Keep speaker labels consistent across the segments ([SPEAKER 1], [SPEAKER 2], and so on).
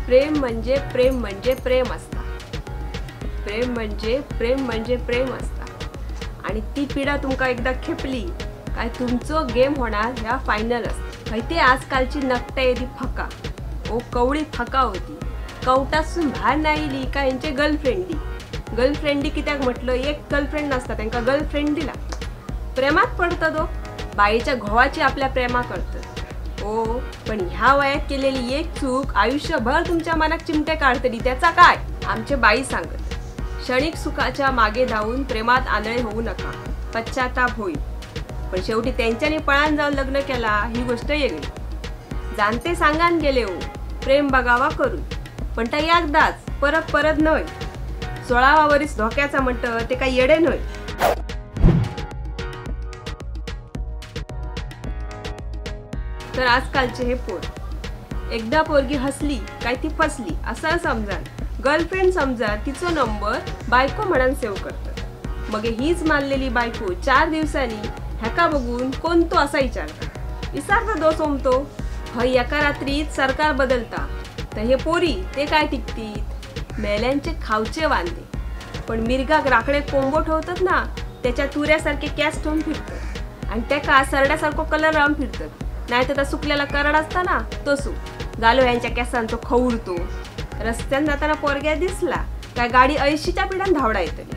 [SPEAKER 1] प्रेम म्हणजे प्रेम म्हणजे प्रेम असता, प्रेम म्हणजे प्रेम म्हणजे प्रेम असता। आणि ती पीडा तुमका एकदा खेपली काय तुमचो गेम होणार ह्या फायनल असता। हय ते आजकालची नकटा येदी फका ओ कवळी फका होती, कवटासून भायर नाही इली काय हेंचे गर्लफ्रेंडी। गर्लफ्रेंडी कित्याक म्हटलं, एक गर्लफ्रेंड नसता तेंका गर्लफ्रेंड दिला। प्रेमात पडता तो बाईच्या घोवाची आपल्या प्रेमा करत ओ, पण ह्या वयात केलेली एक चूक आयुष्यभर तुमच्या मनात चिमटे काढतली, त्याचा काय? आमचे बाई सांगत, क्षणिक सुखाच्या मागे धावून प्रेमात आंधळे होऊ नका, पश्चाताप होईल। पण शेवटी त्यांच्याने पळान जाऊन लग्न केला ही गोष्ट वेगळी। जाणते सांगान गेले हो प्रेम बघावा करून, पण त्या एकदाच, परत परत नव्हे। 16वा वरीस धोक्याचा म्हणतं ते काही येडे नव्हे। तर आजकालचे हे पोर, एकदा पोरगी हसली काय ती फसली असं समजा, गर्लफ्रेंड समजा तिचो नंबर बायको म्हणान सेव्ह करतात। मग हीच मानलेली बायको 4 दिवसांनी ह्याका बघून कोणतो असा विचारता, विचारता दोष ओमतो। हय एका रात्रीत सरकार बदलता तर हे पोरी ते काय टिकतीत? मेल्यांचे खावचे वांदे, पण मिरगाक राखणे कोंबो ठेवतात ना त्याच्या तुऱ्यासारखे कॅस ठेवून फिरतात आणि त्याका सरड्यासारखो कलर लावून फिरतात, नाही तर सुकलेला करड असता ना तसू गालो ह्यांच्या केसांचो खवरतो। रस्त्यान जाताना पोरग्या दिसला काय गाडी 80च्या पिढान धावडा येतली,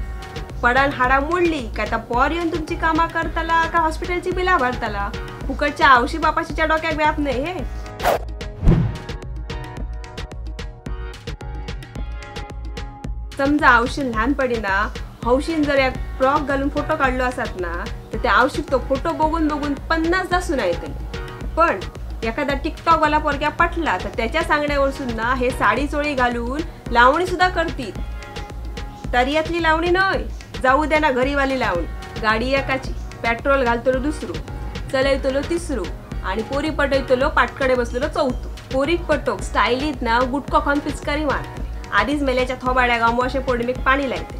[SPEAKER 1] पडान हाडा मोडली काय ता पोर येऊन तुमची कामा करताला का हॉस्पिटलची बिला भरताला, फुकटच्या आवशी बापाशीच्या डोक्यात व्याप नाही हे। समजा आवशीन लहानपणी ना हौशीन जर एक फ्रॉक घालून फोटो काढलो असत ना तर त्या आवशीक तो फोटो बघून बघून 50दा सुनायतली। पण एखादा टिकटॉकवाला पोरग्या पटला तर त्याच्या सांगण्यावरून ना हे साडी चोळी घालून लावणी सुद्धा करतील। तरियातली लावणी नय, जाऊ द्या ना घरीवाली लावणी। गाडी एकाची, पेट्रोल घालतलो दुसरो, चलयतलो तिसरो आणि पोरी पटयतलो पाटकडे बसलेलो चौथो। पोरीक पटोक स्टायलीत ना गुटको खाऊन पिचकारी मारतले, आधीच मेल्याच्या थोबाड्या गामवाशे पौर्णिमेक पाणी लायतले।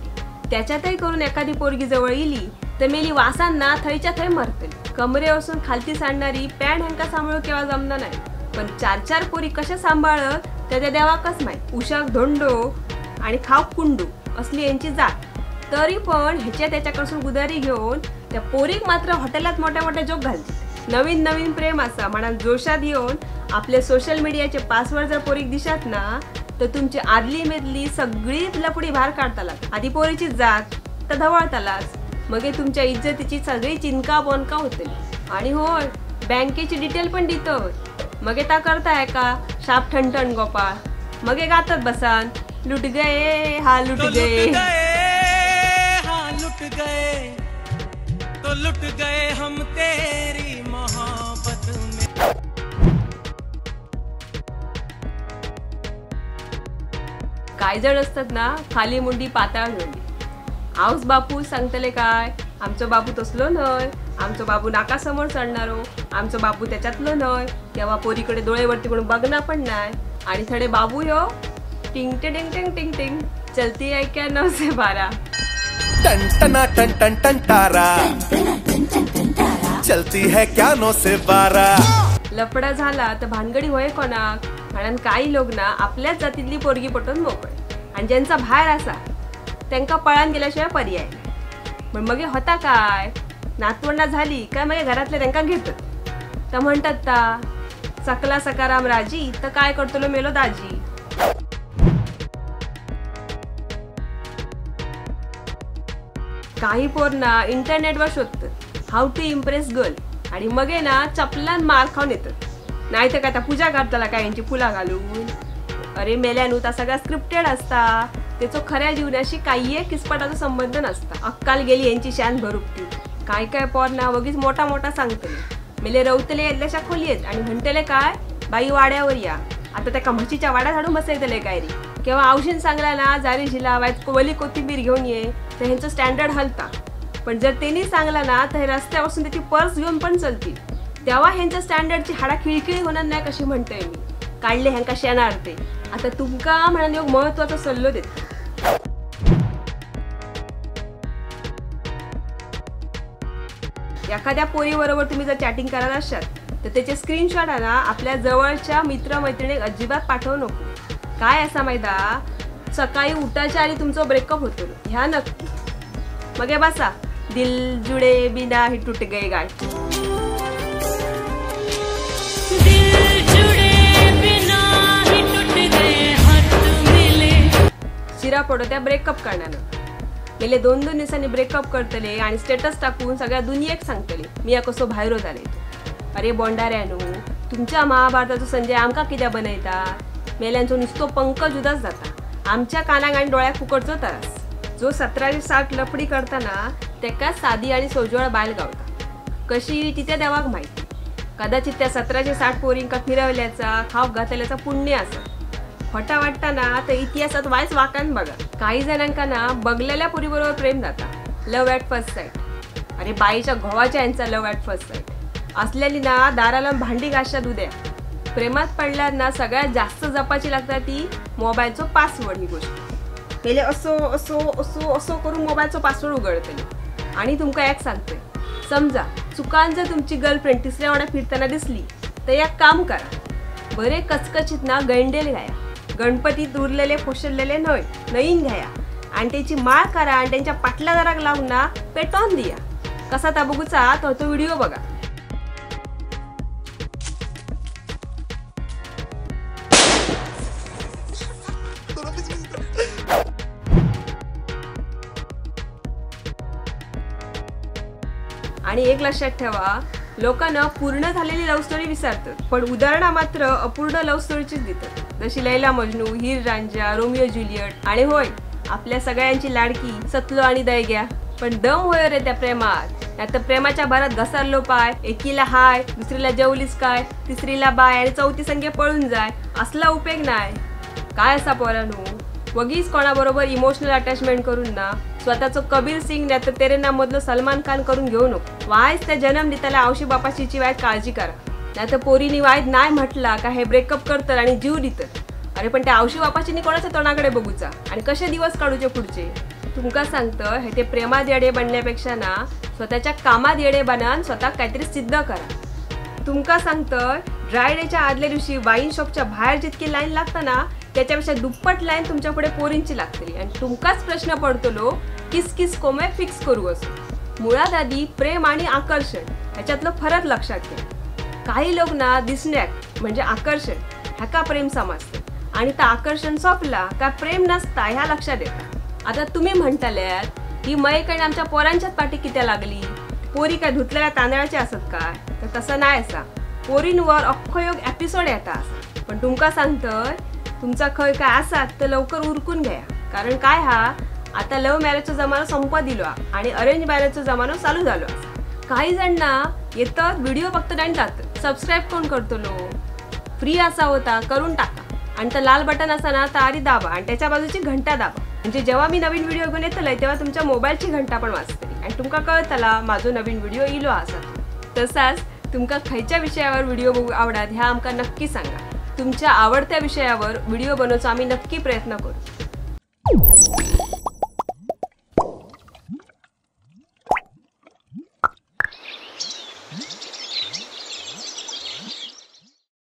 [SPEAKER 1] त्याच्यातही करून एखादी पोरगी जवळ इली तर मेली वासान ना थंयच्या थंय मरतली। कमरेवसून खालती सांडणारी पॅन्ट ह्यांका सांभाळू केव्हा जमना नाही, पण 4-4 पोरी कशा सांभाळत त्या देवाकच माहीत। उशाक धोंडो आणि खाव कुंडू असली यांची जात, तरी पण ह्याच्या त्याच्याकडसून गुदारी घेऊन त्या पोरीक मात्र हॉटेलात मोठ्या मोठ्या जोक घालतात। नवीन नवीन प्रेम असा म्हणून जोशात येऊन आपले सोशल मीडियाचे पासवर्ड जर पोरीक दिशात ना तर तुमची आदली मेदली सगळी लफडी भार काढताला। आधी पोरीची जात तर धवळतालाच, मग तुमच्या इज्जतीची सगळी चिंका बोनका होतली। आणि होय बँकेची डिटेल पण दितत, मग ता करताय का शाप ठणठण गोपाळ, मग गातत बसान लुट गए हा लुट गए,
[SPEAKER 2] हा लुट गए तो लुट गए हम तेरी मोहब्बत में।
[SPEAKER 1] काय जण असतात ना खाली मुंडी पाताळ मुंडी। आवस बापू सांगतले काय, आमचो बापू तसलो न्हय, आमचो बाबू नाकासमोर चढणारो, आमचो बापू त्याच्यातलो न्हय, तेव्हा पोरीकडे डोळेवरती कोण बघना पण नाही। आणि थोडे बाबू यो टिंग टिंग टिंग टिंग टिंग चलती आहे क्या 9 से 12,
[SPEAKER 3] टन टना टन टन टन तारा चलती है क्या 9 से 12।
[SPEAKER 1] लफडा झाला तर भानगडी होय कोणाक, कारण काही लोक ना आपल्याच जातीतली पोरगी पटवून मोकळे आणि ज्यांचा भायर असा त्यांका पळान गेल्याशिवाय पर्याय नाही। पण मग होता काय, नातवंडा झाली काय मग घरातले त्यांका घेतात तर म्हणतात ता सकला सकाराम राजी तर काय करतलो मेलो दाजी। काही पोर ना इंटरनेटवर शोधतात how to impress girl आणि मग ना चपलान मार खाऊन येतात, नाही तर काय त्या पूजा करताला काय यांची फुला घालून। अरे मेल्यानू ता सगळा स्क्रिप्टेड असता, त्याचो खऱ्या जीवनाशी काही एक किस्पटाचा संबंध नसता। अक्काल गेली यांची शान भरुपती। काय काय पोर ना वगीच मोठा मोठा सांगतले, मेले रवतले येतल्याशा खोलयेत आणि म्हणतले काय बाई वाड्यावर या, आता त्या म्हशीच्या वाड्यात हाडून बसायतले काय रे। केव्हा आवशीन सांगला ना जारी झिला वाईट वली कोथिंबीर घेऊन ये तर ह्यांचं स्टँडर्ड हलता, पण जर त्यांनी सांगला ना तर हे रस्त्यापासून त्याची पर्स घेऊन पण चलतील, तेव्हा ह्यांच्या स्टँडर्डची हाडा खिळखिळी होणार नाही कशी म्हणतोय मी। काढले ह्यांका शेणार ते। आता तुमका म्हणाले एक महत्वाचा सल्लो देते, एखाद्या पोरीबरोबर तुम्ही जर चॅटिंग करत असाल तर त्याचे स्क्रीनशॉट आहे ना आपल्या जवळच्या मित्रमैत्रिणीक अजिबात पाठवू नको। काय असा माहिता, सकाळी उठाच्या आधी तुमचो ब्रेकअप होतो ह्या नक्की. मग बसा दिल जुडे बिना ही टूट गए गाठ.
[SPEAKER 4] दिल जुड़े बिना ही टूट गए हाथ मिले.
[SPEAKER 1] शिरा पडो त्या ब्रेकअप करण्यानं. मेले 2-2 दिवसांनी ब्रेकअप करतले आणि स्टेटस टाकून सगळ्या दुनियेक सांगतले मी या कसो भायरो जाले. अरे बोंडाऱ्यानो, तुमच्या महाभारताचो संजय आमकां कित्याक बनयता? मेल्यांचो नुसतो पंकज उदास जाता, आमच्या कानाक आणि डोळ्याक फुकटचो त्रास. जो 1760 लफडी करताना तेका सादी आणि सोजवळ बायल गावता, कशी ती त्या देवाक माहिती. कदाचित त्या 1760 पोरींका फिरवल्याचा खाव घातल्याचा पुण्य असा. खोटा वाटता ना तर इतिहासात वायच वाकान बघा. काही जणांका ना बगलेल्या पोरीबरोबर प्रेम जाता, लव ॲट फर्स्ट साईट. अरे बाईच्या घोवाच्या यांचा लव ॲट फर्स्ट साईट असलेली ना दाराला भांडी घासशात उद्या. प्रेमात पडल्यार ना सगळ्यात जास्त जपाची लागता ती मोबाईलचो पासवर्ड. ही गोष्ट पहिले असो असो असो असो करून मोबाईलचो पासवर्ड उघडतले. आणि तुमका एक सांगतोय, समजा चुकान जर तुमची गर्लफ्रेंड तिसऱ्या वाड्या फिरताना दिसली तर एक काम करा, बरे कचकचीत ना गैंडेल घ्या, गणपतीत उरलेले पोषलेले न्हय नवीन घ्या आणि त्याची माळ करा आणि त्यांच्या पाटल्या दाराक लावून ना पेटोवन दिया. कसा ता बघूचा तो तो व्हिडिओ बघा. आणि एक लक्षात ठेवा, लोकांना पूर्ण झालेली लव्ह स्टोरी विसरतात पण उदाहरणं मात्र अपूर्ण लव्ह स्टोरीचीच देतात, जशी लैला मजनू, हीर रांझा, रोमियो ज्युलियट आणि होय आपल्या सगळ्यांची लाडकी सतलो आणि दयग्या. पण दम होय रे त्या प्रेमात, नाहीतर प्रेमाच्या भरात घसरलो पाय, एकीला हाय, दुसरीला जेवलीस काय, तिसरीला बाय आणि चौथी संख्या पळून जाय, असला उपयोग नाही. काय असा पोरानू, वगीच कोणाबरोबर इमोशनल अटॅचमेंट करून ना स्वतःचो कबीर सिंग नाही तर तेरे नाम मधलो सलमान खान करून घेऊ नको. वायच त्या जन्म दिताला आवशी बापाशीची वायत काळजी करा, नाही तर पोरीनी वायत नाही म्हटला का हे ब्रेकअप करतात आणि जीव दितात. अरे पण त्या आवशी बापाशीनी कोणाच्या तोंडाकडे बघूचा आणि कसे दिवस काढूचे पुढचे? तुमका सांगतं, हे ते प्रेमात येडे बनण्यापेक्षा ना स्वतःच्या कामात येडे बना आणि स्वतः काहीतरी सिद्ध करा. तुमका सांगतं, ड्राय डेच्या आदल्या दिवशी वाईन शॉपच्या बाहेर जितकी लाईन लागता ना त्याच्यापेक्षा दुप्पट लाईन तुमच्या पुढे पोरींची लागतली आणि तुमकाच प्रश्न पडतलो किस किस कोमे फिक्स करू असो. मुळात आधी प्रेम आणि आकर्षण ह्याच्यातलं फरक लक्षात घ्या. काही लोक ना दिसण्याक म्हणजे आकर्षण ह्याका प्रेम समजतात आणि त्या आकर्षण सोपला का प्रेम नसता ह्या लक्षात येता. आता तुम्ही म्हणताल्यात ही मयकडे आमच्या पोरांच्याच पाठी कित्या लागली, पोरी काय धुतलेल्या तांदळाचे असत काय? तर तसं नाही असा, पोरींवर अख्खो योग एपिसोड येता असा. पण तुमका सांगतोय, तुमचा खय काय असात तर लवकर उरकून घ्या, कारण काय हा आता लव्ह मॅरेजचा जमानो संपत दिलो आणि अरेंज मॅरेजचा जमानो चालू झालो. काही जण ना येतात व्हिडिओ बघतात आणि जातात, सबस्क्राईब कोण करतलो? फ्री असा होता करून टाका आणि तर लाल बटन असा ना तर आधी दाबा आणि त्याच्या बाजूची घंटा दाबा, म्हणजे जेव्हा मी नवीन व्हिडिओ घेऊन येतले तेव्हा तुमच्या मोबाईलची घंटा पण वाजतली आणि तुमका कळतला माझो नवीन व्हिडिओ इलो असा. तसाच तुमका खयच्या विषयावर व्हिडिओ बघू आवडत ह्या आमका नक्की सांगा. तुमच्या आवडत्या विषयावर व्हिडिओ बनवचा आम्ही नक्की प्रयत्न करू.